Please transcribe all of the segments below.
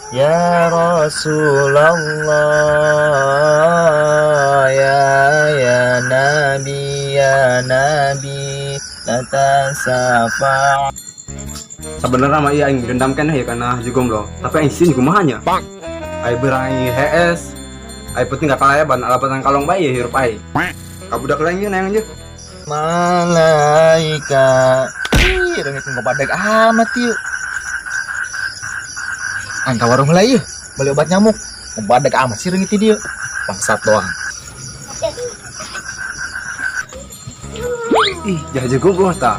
Ya Rasulullah, ya ya Nabi, ya Nabi, latasafa. Sebenarnya mah iya aing dendam keneh ya karena Haji Gombloh. Tapi aing sieun kumaha nya? Aing beurang aing hees. Aing penting gak kalayaban alapatan kalong bae hirup aing. Ka budak lain ge nayang aja. Malaikat. Ih, reungit ngobadag amat yuk. Aing ka warung heula ieu, beli obat nyamuk. Ngobadag amat sih reungit dia. Bangsat doang. Ih, Haji Gombloh ta.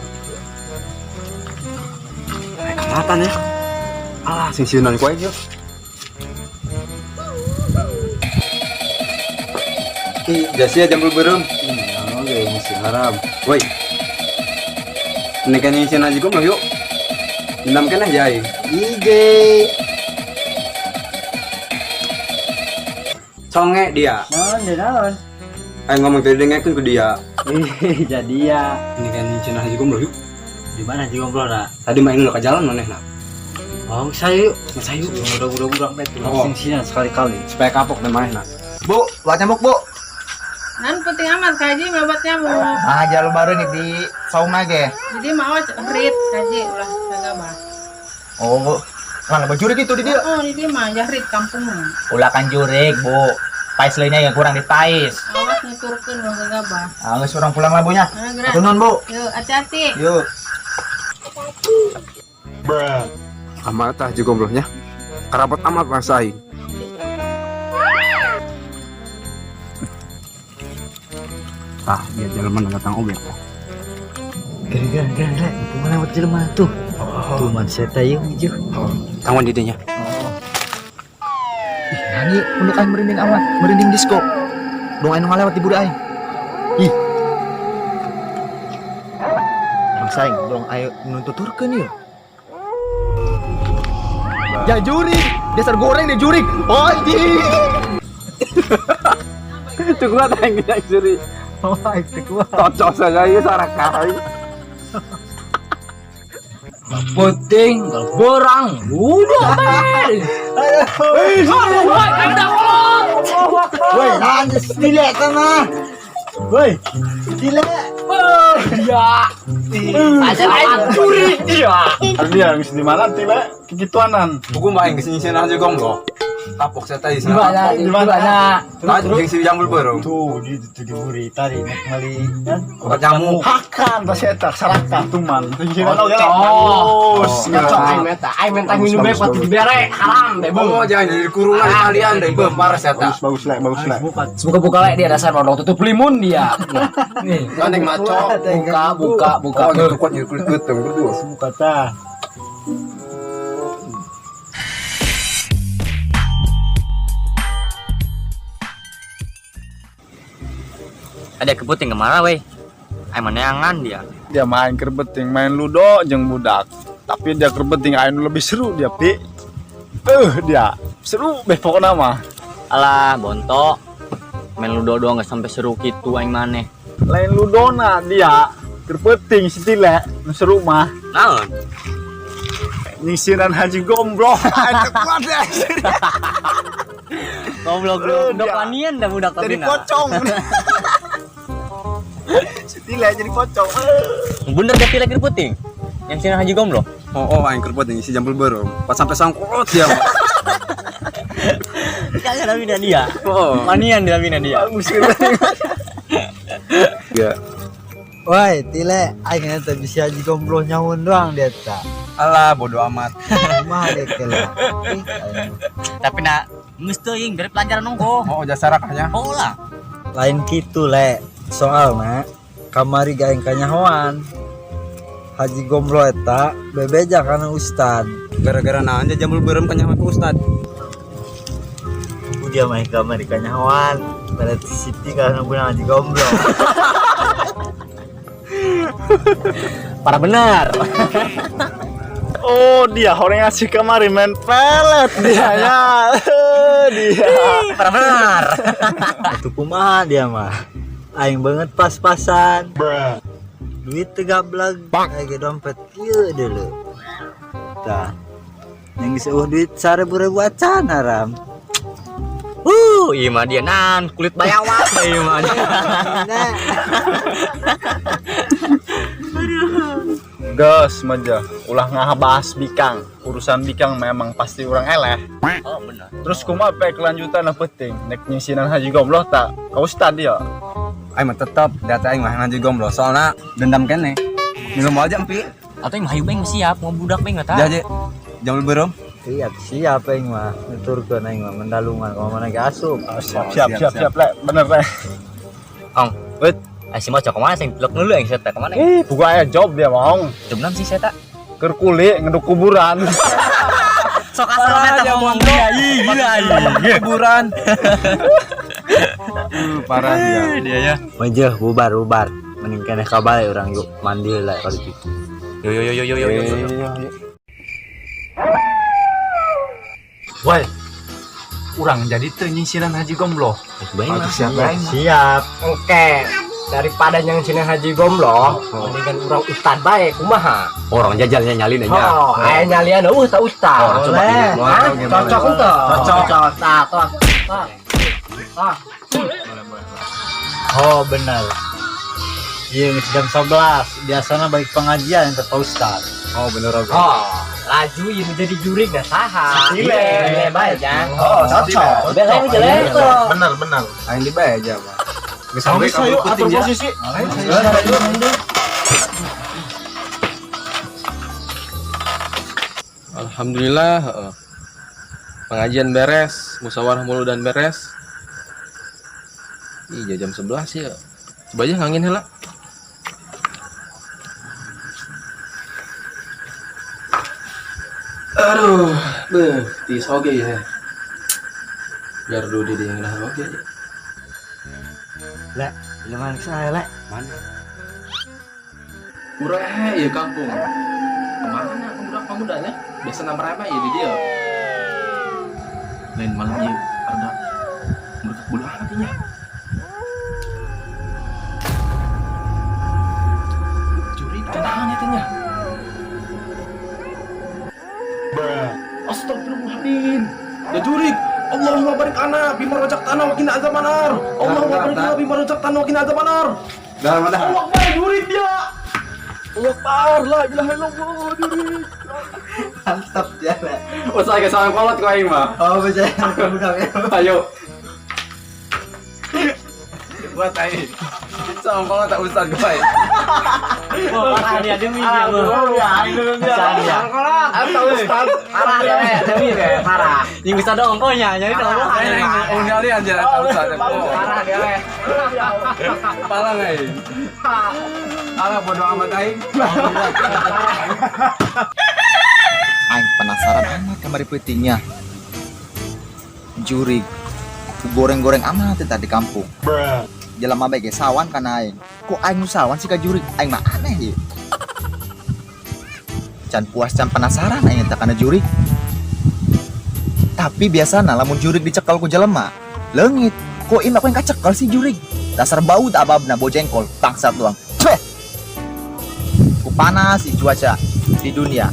Eh, kamatan ya. Alah, sing sieunan ku aing yeuh. Ih, jasi jambul beureum. Ih, oke, masih haram. Woi. Ini kan yang sieunan Haji Gombloh yuk. Dendam keneh aja aing. Ige. Conge dia. Naon dia naon? Aing ngomong tadi dengekeun ku dia. Ih, jadi ya. Ini kan yang sieunan Haji Gombloh yuk. Di mana Haji Gombloh nah? Tadi main lu ke jalan manehna. Oh, saya yuk. Mas ayo. Udah-udah betul. Oh. Sing sinan sekali-kali. Supaya kapok dan manehna. Bu, obat nyamuk, Bu. Nan penting amat kaji obat nyamuk. Ah, jalur baru nih di saung ge. Jadi mau rit kaji ulah kagak. Oh, mana jurik itu di dia? Oh, di dia mah jahrit kampung mah. Ulah kan jurik, Bu. Pais lainnya yang kurang dipais. Awas nuturkeun ulah gagabah. Ah, geus urang pulang lah, Bu nya. Nah, gerak. Hatur nuhun, Bu. Yuk, hati-hati. Yuk. Amat tah Haji Gomblohnya. Kerabat amat bangsa aing. Tah, dia jalan mana datang oge. Gara-gara gara-gara mumpung lewat jelema tuh. Tuh man seta yeuh hijau. Tangan didinya. Ih, nani untuk aing merinding amat, merinding disco. Dong aing nu ngalewat di budak aing. Ih. Bangsa aing, dong aing nu tuturkeun ieu. Ya jurik, dasar goreng deh jurik. Oh, anjing. Cukup aing yang suri. Oh, itu kuat. Cocok saja ieu saraka aing. Penting borang udah men. Woi, lanjut stile sama. Woi, stile. Ya. Aja curi dia. Dia geus di mana tiba kikituanan. Buku mah aing geus nyieun Haji Gombloh. Kapok saya tadi Di mana? Di mana? Tadi jeung si jambul beureum. Tuh, di itu di buri tadi nek mali kan. Obat nyamuk. Hakan tas eta sarakah tuman. Oh. Bagus. Ngocok aing meta, aing menta minum bae pati dibere haram deh, Bu. Oh, jangan jadi kurungan kalian deh, beuh parah saya Bagus bagus lek, bagus lek. Buka-buka lek dia dasar rodong tutup limun dia. Nih, Kan yang maco. buka buka buka. Oh, gitu kuat jadi kulit geuteung berdua. Buka tah. Ada keputing kemana weh? Aing maneangan dia. Dia main kerbeting, main ludo jeung budak. Tapi dia kerbeting aing lebih seru dia, Pi. Dia seru beh pokona mah. Alah, bonto. Main ludo doang gak sampai seru gitu aing maneh. Lain ludona dia kerbeting si Tile nu seru mah. Naon? Nyingsiran Haji Gombloh. Aing teu kuat deh. Goblok lu. Dia. Dopanian dah budak Jadi tapi nah. pocong. Si Tile jadi pocong. Bener gak Tile kerputing? Yang sini Haji Gombloh. Oh, aing kerbeting si jambul beureum. Pas sampai sangkut dia. Kagak ada bina dia. Oh. Manian dia bina dia. Bagus kerbeting. Ya. Woi, tile aing eta bisa Haji Gombloh nyaun doang dia ta. Alah, bodo amat. Mah deh kela. Ih, aing. Tapi nak mesti ing dari pelajaran nongko. Oh, jasa sarakahnya. Oh lah. Lain kitu le. Soalna kamari gaeng kanyahoan. Haji Gombloh eta bebeja kana ustad. Gara-gara naon jambul beureum kanyahoan ku ustad. Dia main kamari kanyahoan. Berarti Siti kana guna Haji Gombloh. Para benar. Oh, dia orang ngasih kemarin main pelet dia ya. Dia. Para benar. Itu kumaha dia mah. Aing banget pas-pasan. Duit teu gableg, aing dompet kieu deuleu. Tah. Yang geus eueuh duit 1000 ribu acan haram. Iya mah dia nan kulit bayawak iya mah dia. Nah, Gas maja, ulah ngahabas bikang. Urusan bikang memang pasti urang eleh. Oh bener. Terus kumaha pe kelanjutan penting nek nyingsinan Haji Gombloh tak ka ustad ya. Aing mah tetep data aing mah Haji Gombloh soalna dendam keneh. Minum aja empi. Atau yang hayu beng siap mau budak beng eta. Jaje. Jam berem. Siap siap aing mah nuturkeun aing mah mendalungan ka mana ge asup. Siap siap siap siap le, bener le. Ong, Wait. Ay si maco kemana sing blok dulu yang saya kemana? Ih, buka aya job dia mau. Jam 6 sih saya tak. Keur kuli ngeduk kuburan. Sok asal meta ngomong dia, gila iya. Kuburan. Parah dia. Dia ya. Mejeh bubar bubar. Mending keneh ka bale urang yuk mandi lah kalau gitu. Yo yo yo yo yo yo yo. Woi, urang jadi teu nyingsiran Haji Gombloh. Baik mah. Siap aing mah. Siap. Oke, daripada yang sini Haji Gombloh, mendingan urang ustad bae kumaha. Orang jajalnya nyalin aja. Oh, aya nyalian eueuh ta ustad. Oh, coba Boleh. ini. Hah? Cocok henteu? Cocok. Tah, tah. Tah. Tah. Oh benar. Iya geus jam 11. Biasanya baik pengajian yang Pak Ustad. Oh, bener oke. Oh, laju ieu jadi jurig dah saha. Sile. Sile bae jang. Oh, cocok. Beleng jelek. Bener bener. Aing di bae aja, Pak. Geus Ayo, sampai ayo, kabur atur puting ya. posisi. Alhamdulillah, heeh. Pengajian beres, musyawarah mulu dan beres. Iya jam 11 ya. Coba aja ngangin heula. Aduh, beuh, tiis oge ya. Biar dulu di yang lah oge. Le, jangan saya le. Mana? Ureh ya kampung. Kemana pemuda-pemudanya? Biasa nama ramai ya di dia. Lain malam ya ada mereka bulu amat ya. Curi tenangan ya tanya. Astagfirullahaladzim. Ya jurik. Allahumma barik ana bima razaqtana wa qina azabannar. Allahumma barik ana bima razaqtana wa qina azabannar. Dah, dah. Allah Akbar, jurik dia. Allah Akbar, la ilaha illallah, jurik. Mantap ya le. Oh, saya ke salam kolot ku aing mah. Oh percaya budak ya. Ayo. Buat aing. Salam kolot tak ustad gue. Oh, parah dia demi dia. Atau ustad. Parah dia le, demi deh, parah. Yang bisa dong ongkonya, nyari dong. Aing unggali aja atau ustad. Parah dia le. Parah aing. Alah bodo amat aing. Aing penasaran amat kamari peutingnya. Jurig. Goreng-goreng amat teh di kampung. Jelema bae ge sawan kana aing. Kok aing nu sawan sih ka jurig? Aing mah aneh ye. Can puas can penasaran aing eta kana jurig. Tapi biasana lamun jurig dicekal ku jelema, leungit. Kok ieu mah yang kacekel sih jurig? Dasar bau tak ababna bau jengkol, bangsat doang. Ceh. Ku panas sih cuaca di dunia.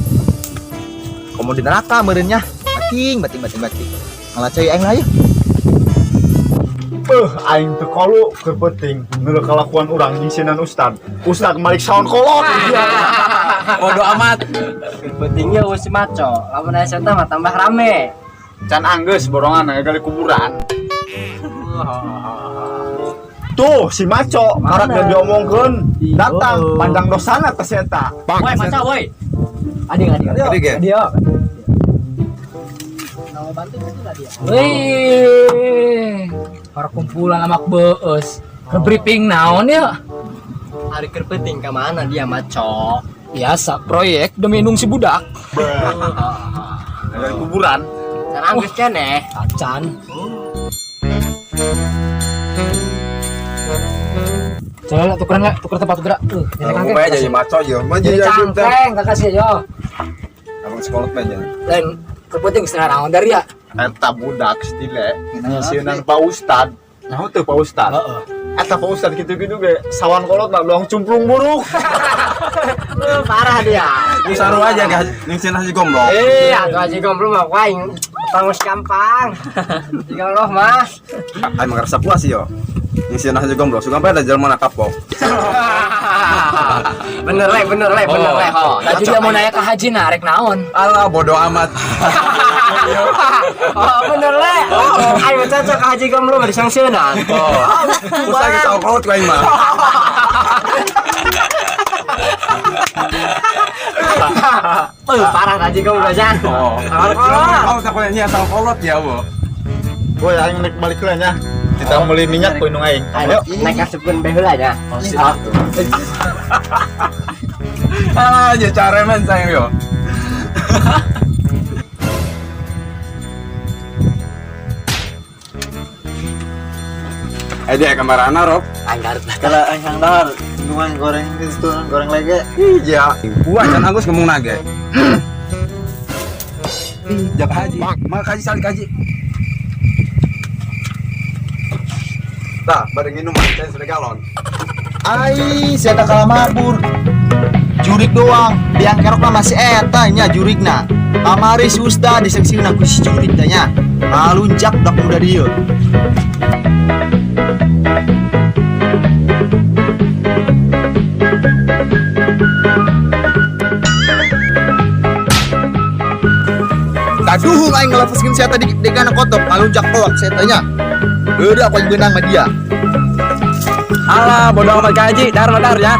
Komo di neraka meureunnya. Bating, bating, bating, bating. Malah cai aing lah ya. Beuh, aing teu kolu keur penting ngeuleuh kalakuan urang nyingsinan ustad. Ustad malik saon kolot. Bodo amat. Pentingnya si maco, lamun aya seta mah tambah rame. Can anggeus borongan aya gali kuburan. Tuh si maco karak dan diomongkeun datang pandang dosana teh si eta. Woi, maco woi. Adik adik. Adik ya? Dia. Wih, para kumpulan amak beus. Ke briefing naon ya? Hari keur penting ka mana dia maco? Biasa proyek demi indung si budak. Gali kuburan. Can anggeus keneh. Acan. Coba lah tukeran lah, tuker tempat gerak. Jadi Aku bae jadi maco yo. Mah Jadi jadi teh. cangkleng kakak sih yo. Abang sekolot bae aja. Lain kepenting setengah naon dari ya. Eta budak stile nyingsinan Pak Ustad. Nah, teu Pak Ustad. Heeh. Eta Pak Ustad kitu-kitu ge sawan kolot lah doang cumplung buruk. Parah dia. Ku saru aja gak nyingsin Haji Gomblo. Eh, atuh Haji Gomblo mah ku aing pangus gampang. Haji Gomblo mah. Aing mah ngerasa puas yo. Nyingsin Haji Gomblo, sugan bae da jelema na kapok. Bener le, bener le, bener le. Oh, tadi dia mau nanya ke Haji narek naon. Alah bodoh amat. Oh, bener le. Aing mah cocok ka Haji Gomblo mah disangsieunan. Oh. Usah geus kolot ku aing mah. Parah Haji Gomblo jan. Oh. Kolot. Kau takutnya nya asal kolot ya, Bu. Boy, aing naik balik lah nya. Kita beli minyak ku indung aing. Ayo, naik asupkeun bae heula nya. Ah, ya caremen sayang yo. Eh dia kamarana Rob. Aing darat lah. Kalau aing hang dahar, minuman goreng itu goreng lege. Iya. Buah can Agus ngomong nage. Ih, jaka haji. Mak haji salik haji. Tah, bareng minuman can sudah galon. Ai, saya tak kalah mabur. Jurik doang, biang kerok mah masih eta nya jurikna. Kamari si Usta disengsiuna ku si jurik teh nya. Ngaluncak budak muda dieu. Kaduhung aing ngelepaskeun si eta di kana kotok, ngaluncak doang si eta nya. Beureum aku aing beunang mah dia. Alah, bodoh amat kaji, dar dar ya.